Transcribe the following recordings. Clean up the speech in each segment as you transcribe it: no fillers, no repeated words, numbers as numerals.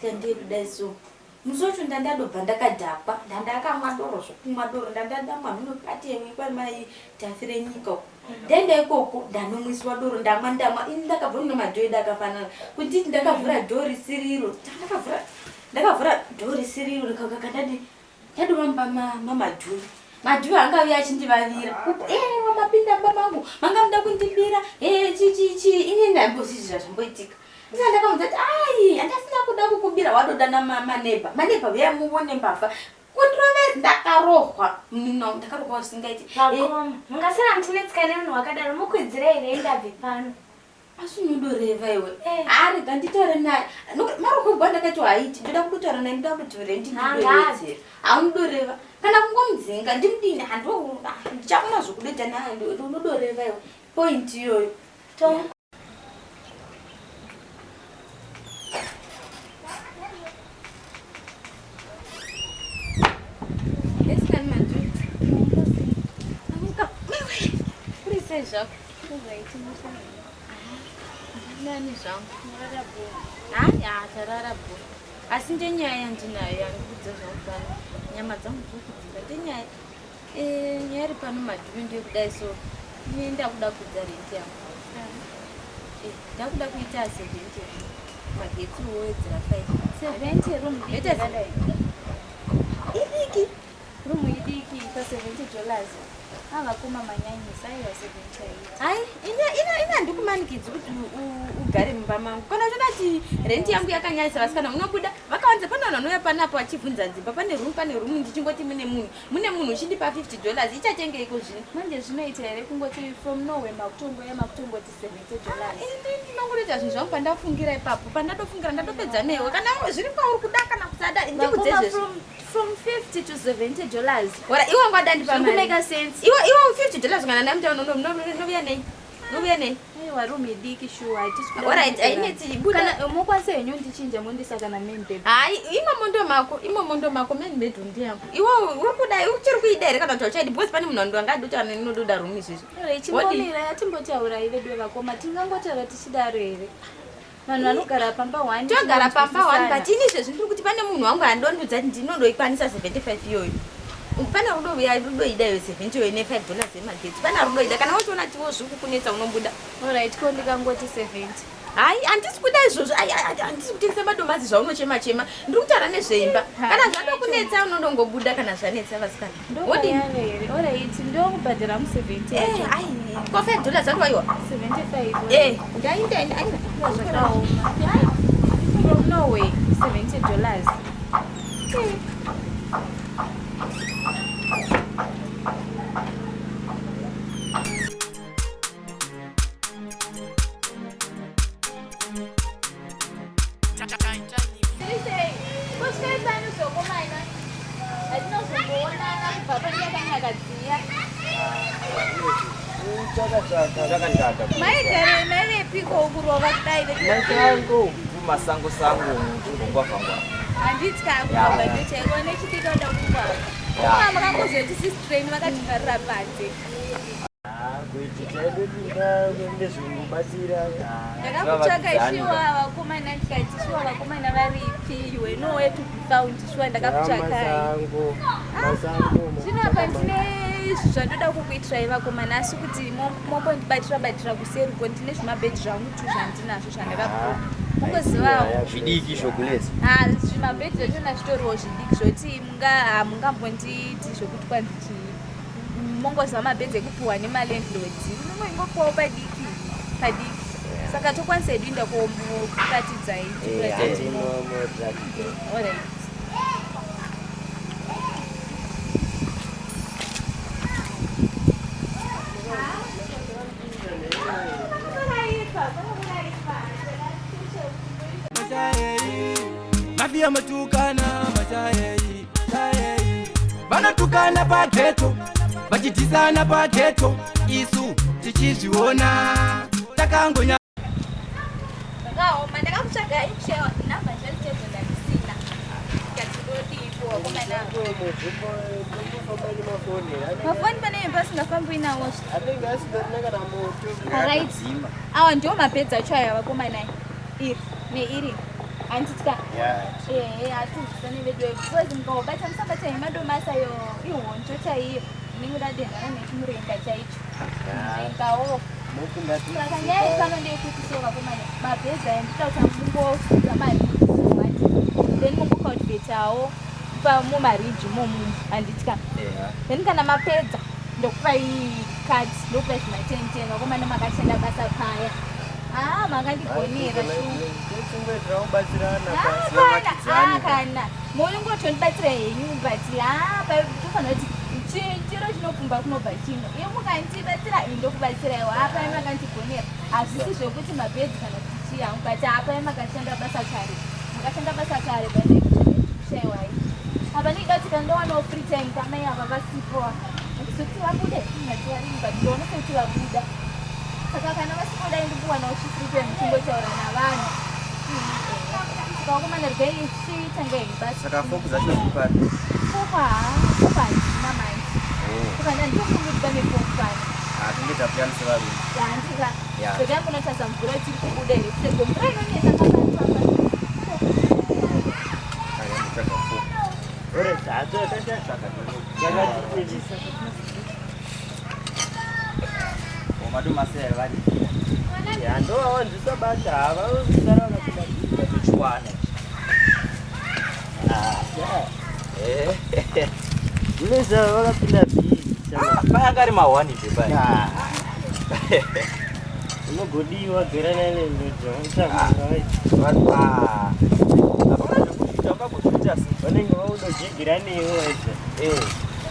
yakaitika ndeyekudai so musi wacho ndandadobva ndakadhakwa ndandakamwa doro zvokumwa doro ndandadamwa mino pati yemwe kwamai tafire nyika uko ndaenda ikoko ndanomwiswa doro ndamwa ndamwa ini ndakabva mune madhoo edu akafanana kunditi ndakavhura dhoo risiriro ndakavhura ndakavhura dhoo risiriro ndikakakandadi ndadovamba mamadhuri madhuri angauya achindivavira kuti e wamapinda mumba mangu manga muda kundibira e chichichi ini ndambozvizvi zvazvamboitika isa ndakamuudza kuti ai handasina kuda kukubira wadoda namanebha manebha uya muvone mbavha kundirovera ndakarohwa no ndakarohwa zvisingaiti Vakoma, mungasara muchinetsika nemunhu wakadaro mukwidzira here ndabve pano. Asi unodoreva iwe. Eh. Arega nditaure naye. Marokogwa ndakati haiti ndoda kutotaura naye ndoda kuti rendi Hangazi. ndidowedzera haunodoreva kana kungomudzinga ndimudini hando ndichaona zvokudoita naye unodoreva iwe point iyoyo. Tomu Esikani Madhu. Amuka. Wewe. Kuri sei zvako? Nani zvangu? Hayi, tarara bho. Asi ndenyaya yandinayo yandikudza zvangu pano. Nyama dzangu dziri kudzimba. Ndenyaya. Eh, nyaya iri pano Madhu ndeyekudai so. Ini ndakuda kudza rent yangu. Eh, ndakuda kuita 70. Magetsi wowedzera 5. 70 room diki Yoita yakadai. Idiki. Room idiki pa $70. Avakoma manyanyisa aiwa 70 ayi. Hai, ina ina ina handikumanikidzi kuti ugare mumba mangu. Kana uchida kuti renti yangu yakanyanyisa vasikana unobuda vakawanza pane vanhu vanouya panapa vachibvunza dzimba pane room pane room ndichingoti mune munhu mune munhu uchindipa $50 ichatengeiko zvino. Manje zvinoita here kungoti from nowhere makutongoya makutongoti $70. Ini ndinongoita zvinhu zvangu pandafungira ipapo pandadofungira ndatopedza newe kana zviri pauri kuda kana kusada ndikudze Vakoma zvezvo. from 50 to $70. Ora iwe wanga ndandipa Zviri mari. kumeka sense. Iwe iwe $50 kana ndamuta unovuya nei? Unovuya nei? Aiwa room idiki shuwa hatisi kuda Alright, kuwedzera. ainetsi buda. Kana mokwanisa henyu ndichinja mondisa kana main bedroom. Hayi, imomo ndo mako, imomo ndo mako, main bedroom ndiyangu. Iwe uri kuda uchiri kuida here kana kuti hauchaidi because pane munhu ando anga adoti anododa room izvezvi. Ore, chimbomira yatimbotaurai vedu vakoma tingangotaura tichidaro here vanhu vanogara pamba one Togara pamba one tinonzwisisana. but ini izvezvi ndiri kuti pane munhu wangu andondiudza kuti ndinondoikwanisa 75 iyoyo. Pane rudo rudoida iyo 70 iyoyo ne $5 yemagetsi. Pane rudoida kana uchiona tiwo zviri kukunetsa unobuda. Alright, ko ndikangoti 70 Hayi, handisi kuda izvozvo. Ai, ai, ai, handisi kutengesa madomasi zvaunochema chema. Ndiri kutaura nezveimba. Kana zvadokunetsa unondongobuda kana zvanetsa vasikana. Wodini? ndokayave here alright ndokubhadhara mu 70 Eh, yacho ai, ko $5 dzati waiwa. 75 Eh, ndainda ndainda. zvakaoma from norway $70. Kusvika pano zvokomana hatinozomboonana kubva pandakanyakadziya maigare maivepiko kurova kudai Masango. Kumasango sango kungwavhangwa. handiti kakurova ndochaiko nechidika uda kungwava Ya. makangozoti sistrain vakativharira panze. Kuiti chedu ndezvinobatsira. Ndakakutsvaka shuwa vakomana ndikati shuwa vakomana varipi, you were nowhere to be found shuwa ndakakutsvakai. Masango. Masango. Zvino apa ndine zvandoda kukuitirai vakomana asi kuti mombondibatira batira kuseri ko ndine zvimabheji zvangu tu zvandinazvo zvandakapuwa mungozivawo. Zvidiki zvokuleza. Ah, zvimabheji zvachona zvitoriwo zvidiki zvoti hamungambonditi zvokuti kwanzi chii mongoziva mabhedzi ekupiwa nemalandlords unongoingopiwawo padiki padiki saka tokwanisa hedu inda komuratidzai. Alright. Mafia matukana machayeyi vanotukana pageto vachidhisana pageto isu tichizviona takangonya. Zvakaoma ndakakutsvagai kushayiwa nhamba zvacho ndandisina ndikati ndodipo vakomana. Mafoni panenge pasingafambi nawo. Anenge asitorina kana moto. Alright. Awa ndiwo mabhedzi acho aya vakomana iri neiri. Handitya. Ehe, hatinzwisane vedu because mukawabata musabata madomasi ayo ihonzo chaiyo. Unenge udadenhana nechimurenga chaicho. Murengawo. Saka nyaya yepano ndeyekuti so vakomana mabhedzi aya ndinoda kuti mungofudza mariji so handiti. Then mungocultivatawo mumariji imomo handitya. Then kana mapedza ndokupai card ndokupai zvima 10 10 vakomana makashanda basa paya. Ah, makandigonera shuwa. Tingoitira kubatsirana. Ah, kana kana munongotondibatsira henyu, but ha, tofanira kuti chiro chinopfumba kunobva chimwe. Iyo mukandibatsira, ini ndokubatsiraiwo. Hapai makandigonera, hazvisi zvekuti mabhedzi kana kuti chii hangu, but hapai makashanda basa kare, makashanda basa kare. Kushayiwai apa ndida kuti kana ndowanawo free time kamai ava vasipo, handizoti vabude ngati varini, but ndoona sekuti vabuda. Saka kana vasipo, dai ndikuwanawo chifree time chimbotaura navanhu. Saka vakomana, regai chitange henyu basa. Saka fork dzacho dziri pari? Fork, fork handina manje. Fork handitofungi kuti pane fork pano. Tinge tapiyani sevarume. Handika. Ya. Regai munotarisa mvura tiri kubuda here kusego. Mvura inonetsa kabatwapa. Tsvaga fork. Ore dzacho Tsvaga. Yakatiitisa. Madomasi aya vari? Yandovawanzisa basa, havanosara vakapinda. Tochiwana. Zvinesa vakapinda busy. Paya anga ari mahwani nje paya. Unogodiwa gara nalendodzo. Hapana zvekuita, ungagozviita sei? Vanenge vaudojigira newe waisa.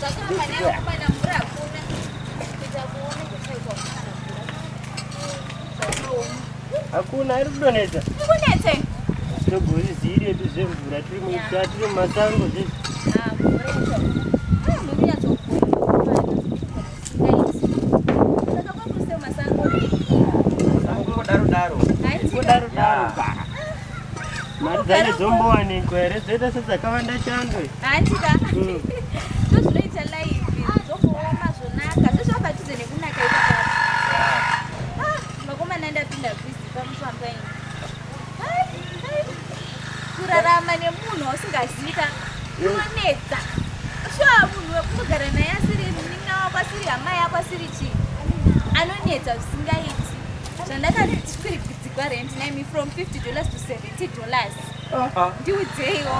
Zvakamanya vakomana, mvura hakuna kuita kuona kushaikwa kana mvura zvakaoma. Hakuna, ari kudonetsa. Kunetse. Togozviziiretu zvemvura, tiri muta, tiri mumasango zvezvi. Mvura yacho hakuna. Mukunyatsogona saka kwakuse masango. Sango daro. Kudaro daro. Mari dzacho dzombowanikwa here? Dzoita sedzakawanda chando. Handika. Ndozvinoita life, zvokuoma zvonaka, zvezvabatize nekunaka ipapapa. Vakomana, ndapinda busy pamuchampaini. Kurarama nemunhu wausingazika kunonetsa shuwa. Munhu wekungogara naye asiri munin'ina wako, asiri hama yako, asiri chii, anonetsa zvisingaiti. Zvandakatwidzigwa rent naimi from $50 to $70, ndiudzeiwo.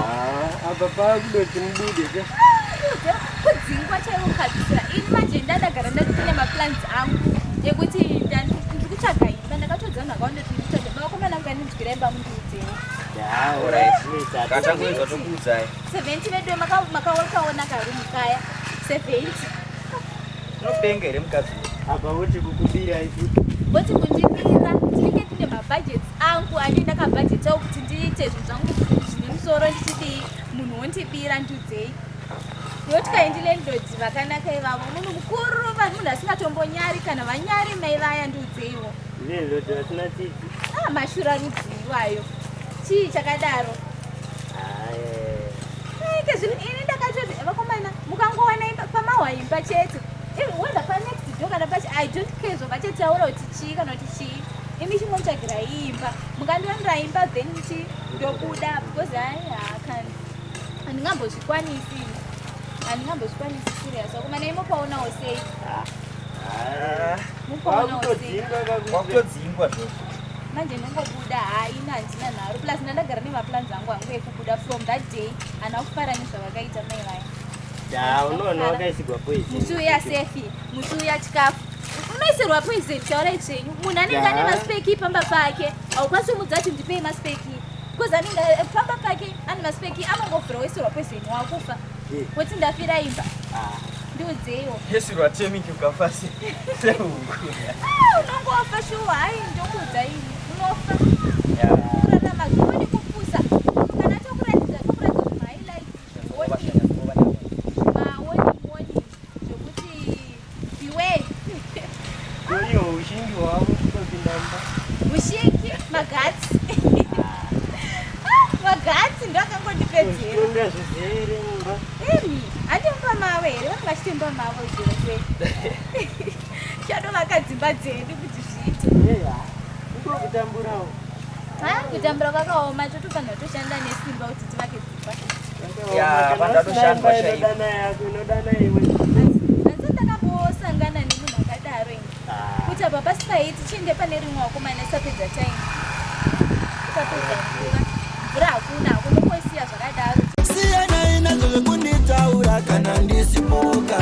Apa pakudoti mubude ke. Ndiudze, kudzingwa chaiwo kabisira. Ini manje ndandagara ndine maplans angu ekuti ndiri kutsvaga imba. Ndakatodza vanhu vakawanda kuti ndiri kutsvaga imba. Vakomana, mukandinzwira imba, mundiudzewo. Katangoedza tokuudzai. 70 vedu, makakaona karumu kaya, 70. Unopenga here mukadzi? Apa voti kukubirai futi. Voti kundibira. Tinenge tine mabudgets angu ane ndakabhajetawo kuti ndiite zvinhu zvangu zvine musoro, ndichidii, munhu wondibira. Ndiudzei, nekuti kaindi landlord vakanaka ivavo, munhu mukuru, munhu asingatombonyari kana vanyari mai vaya. Ndiudzeiwo. Landlord vasina tsitsi. Ah, mashura rudzi iwayo, chii chakadaro? Aite zvinhu. Ini ndakatoti vakomana, mukangowana imba pamahwa, imba chete, whether panext door kana pachi, I don't care zvavachataura kuti chii kana kuti chii. Imi chingotsvagirai imba, mukandionera imba, then chi ndobuda, because hai, hakani, handingambozvikwanisi, handingambozvikwanisi, serious. Vakomana, imupaonawo sei? Mupaonawo sei? Wakutodzingwa zvo. Manje ndingobuda, haina, handina nharo. Plus ndandagara nemaplans angu ekubuda from that day. Handina kufara nezvavakaita mai vaya. Ya, unoona wakaisigwa poison. Musi uya sefi, musi uya chikafu unoisirwa poison. Taurai zvenyu, munhu anenge ane maspare key pamba pake, haukwanisi kumudza kuti ndipei maspare key, because anenge pamba pake ane maspare key, anongovhura, woisirwa poison, wakufa, woti ndafira imba. Ndiudzeiwo. Yesirwa temiki, ukafa sehuku. Ah, unongofa shuwa. Hai, ndokuudza ini, unofa. Kurarama zvokudi kupusa. Kana tokuratidza, tokuratidza zvimahighlights, mawarning warning zvokuti beware. Iyo ushingi hwavo kutopinda mumba. Ushingi, maguts. Ah, maguts ndo akangondipedzera. Zvitonda zvizere mumba. Imi handi mumba mavo here? Vanenge vachitemba mavo zviro kwedu, chadovaka dzimba dzedu kuti zviite. Eya, iko kutamburawo. Ha, kutambura kwakaoma, totofanira kutoshanda nesimba kuti tivake dzimba. Ya, pandatoshandwa chaipo. Inodana yako, inodana iwe. Asi ndakambosangana nemunhu akadaro ini. Kuti apa pasipaiti chiende pane rimwe wakomana isapedza time. Isapedza nguva. Mvura hakuna, hakuna zvakadaro. Siyanai nazvo zvekunditaura kana ndisipoka.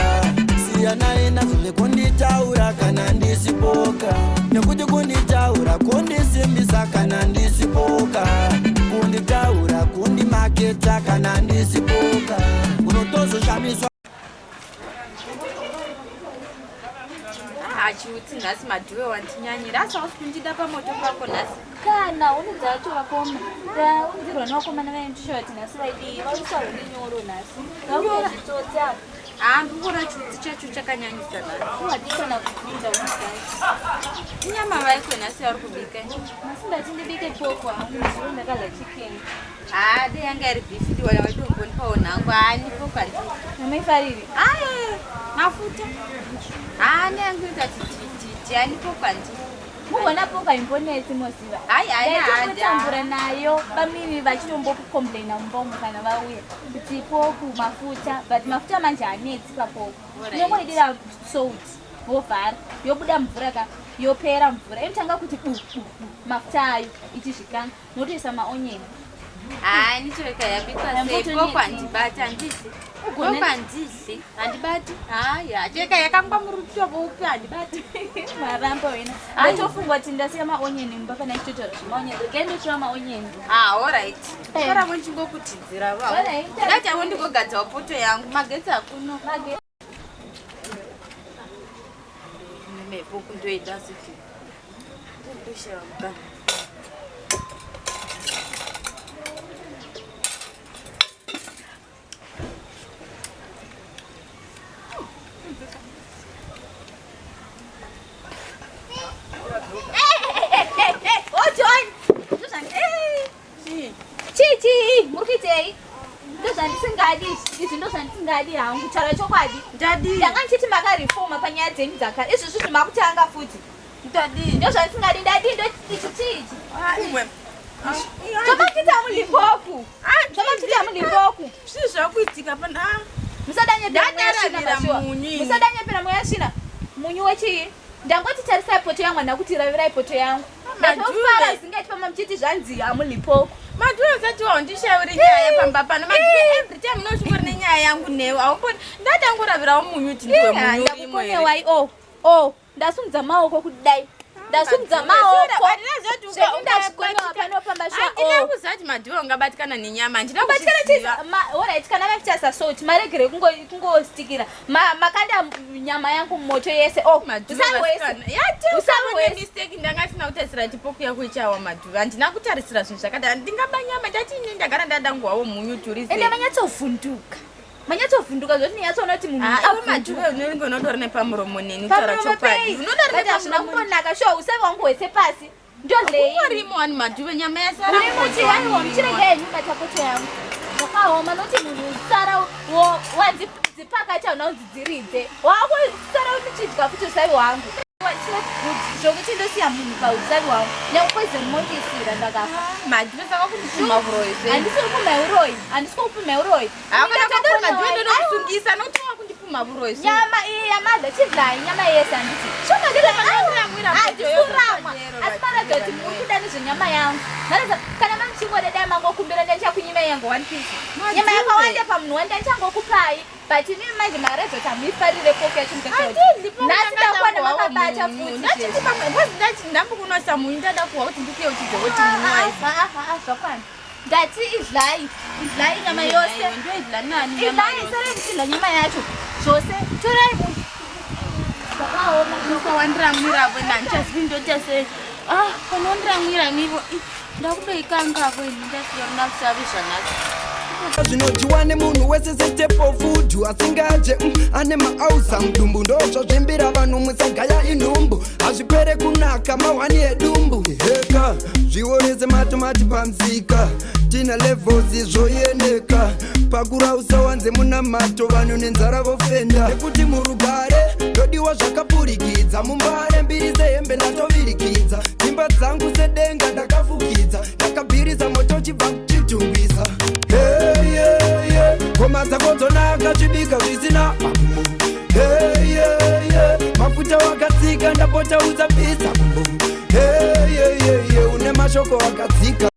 Siyanai nazvo zvekunditaura kana ndisipoka, nekuti kunditaura kundisimbisa kana ndisipoka, kunditaura kundimaketa kana ndisipoka, unotozoshamiswa. Ah, chiutsi nhasi madhuwe wandinyanyira, asi hausi kundida pamoto pako nhasi. Kana huni dzacho vakoma, ndaunzirwa nevakomana vaindishowa kuti nhasi vaidii, varusa huni nyoro nhasi. Vakuita zvitsotsi apa. Ah, ndikuona chiutsi chacho chakanyanyisa nhasi. Wadikana kubvunza huni dzacho. Inyama vaiko nhasi yauri kubika? Nhasi ndati ndibike poko hangu, zuro ndakadya chicken. Ah, dai yanga iri beef ndiwana waitombonipawo nhangu. Ah, ndipo handidi. Hamaifariri? Aye, mafuta. Ah, neyangu inoita titititi, handipo kwandiri. Mugona poko haimbonetsi moziva. Hai, hai, Ndaitongotambura nayo bamimi vachitombokucomplaina mumba umu kana vauya kuti poku mafuta, but mafuta manje haanetsi papoko. Unongoidira salt wovhara, yobuda mvura ka, yopera mvura inotanga kuti bu bu bu mafuta ayo ichizvikanga, motoisa maonyeni. Ah, nichoreka yabikwa sei? Hambotonetsi. Poko handibati, handidyi. Ugone- Poko handidyi, handibati. Haya, cheka yakangwa murutovo upi handibati. Maramba wena, ndatofunga kuti ndasiya maonyeni mumba pana chitotaura zvemaonyeni, regai ndotora maonyeni. Ah, alright. Eh. Koravo ndichingokutidzira vavo. Alright. Ndati avo ndigogadzawo poto yangu, magetsi akuno. Mhepo kundoida siti. Ndoshaya mukana. Oh, John! Chii chii muri kuitei? Ndozvandisingadi izvi, izvi ndozvandisingadi hangu, taura chokwadi. Ndadii? Ndanga ndichiti makarifoma panyaya dzenyu dzakare, izvozvi zvimakutanga futi. Ndadii? Ndozvandisingadi, ndadii ndo ichi chii ichi? Ah, imwe. Zvamakuita mulimpopo. Zvamakuita mulimpopo. Zvii zvakuitika pana? Ah, Musadanyepera mweya svina Ndadarabira pashuwa. munyu ini. Musadanyepera mweya svina. Munyu wechii? Ndangoti tarisai poto yangu, handina kuti ravirai poto yangu. Ndatofara zvingaiti pama muchiti zvanzi hamulimpoko. Madhuwe usati waundishauri nyaya pamba pano. Madhuwe every time unochingori nenyaya yangu newe. Aumboni ndatangoravirawo munyu kuti ndiwe munyu urimo here. Ndakukonewai o o ndasumudza maoko kudai, ndasumudza maoko zvekuti ndazvikonewa pano pamba shuwa. Handina O kuziva kuti madhuwe ungabatikana nenyama. Handina kubatikana kuzviziva. chii? Alright, kana vakutarisa salt maregere kungostikira makanda nyama yangu mumoto yese o. Madhuwe vasikana. Yati usaone mistake, ndanga sina kutarisira kuti poku yako ichawa madhuwe. Handina kutarisira zvinhu zvakadai. Ndingaba nyama ndati ini ndagara ndadanguwawo munyu turize. Ende manyatsovhunduka, manyatsovhunduka zvoti ndinyatsoona kuti munhu Ah, iwe avhunduka. madhuwe unenge unodori nepamuromo neni kutaura Pamuromo chokwadi. pei? Unodori But hazvina nepamuromo. kumbonaka shuwa, usavi wangu hwese pasi ndodlei. Ungorimo wani madhuwe, nyama yasara. Uri muti waiwo muchirege henyu bata poto yangu, zvakaoma noti munhu usara wanzipakati hauna kunzi dziridze wakusara uchidya futi usavi hwangu. It's not good zvokuti ndosiya munhu pausavi hwangu nekupoison mondisira ndakafa. Madhuwe saka kundipuma uroyi zve. Handisi kupuma uroyi, handisi kupuma uroyi. Hakuna kadori madhuwe, ndonokusungisa nokuti wakundipuma uroyi zve. Nyama iyi yamadha, chidlai nyama yese handiti? Ndinoramwira poto yose Handisi kuramwa padero, asi maratidza kuti muri kuda nezvenyama yangu, maratidza kana mamuchingoda dai mangokumbira ndichakunyima yangu one piece nyama yakawanda pamunhu wanda ndichangokupai, but inini manje maratidza kuti hamuifarire poko yacho mukachoti nhasi ndakuwana makabata futi. Ndachiti pamwe bhozi ndati ndambokunoisa munyu ndada kuwa kuti ndikuye uchidze kuti munyu aisi. Zvakwana, ndati idlai, idlai nyama yose. Ndoidla nani nyama Idlai. yose? Sarai muchidla nyama yacho zvose, torai munhu, zvakaoma. Ukawandiramwiravo nandichazivi ndoita sei. Ah, panondiramwira nivo ndakutoikangavo ini ndasitorina kusavi zvanaka. Zvinodyiwa nemunhu wese sestaple food, asingaje ane maausa mudumbu, ndozvazvimbira vanhu musagaya inhumbu, hazvipere kunaka mahwani edumbu heka zviorese matomati pamusika tina levels zvoyendeka. Pakura usawanze munamato, vanhu nenzara vofenda. Nekuti murugare ndodiwa zvakapfurikidza. Mumbare mbiri sehembe ndatovirikidza. Dzimba dzangu sedenga ndakafukidza. Ndakabhirisa moto chibva kuchitungwisa. Hey, yeah, yeah. Ngoma dzako dzonaka, chibika zvisina makumbo. Hey, yeah, yeah. Mafuta wakatsika, ndapota usapisa kumbo. Hey, yeah, yeah, yeah. Une mashoko akadzika.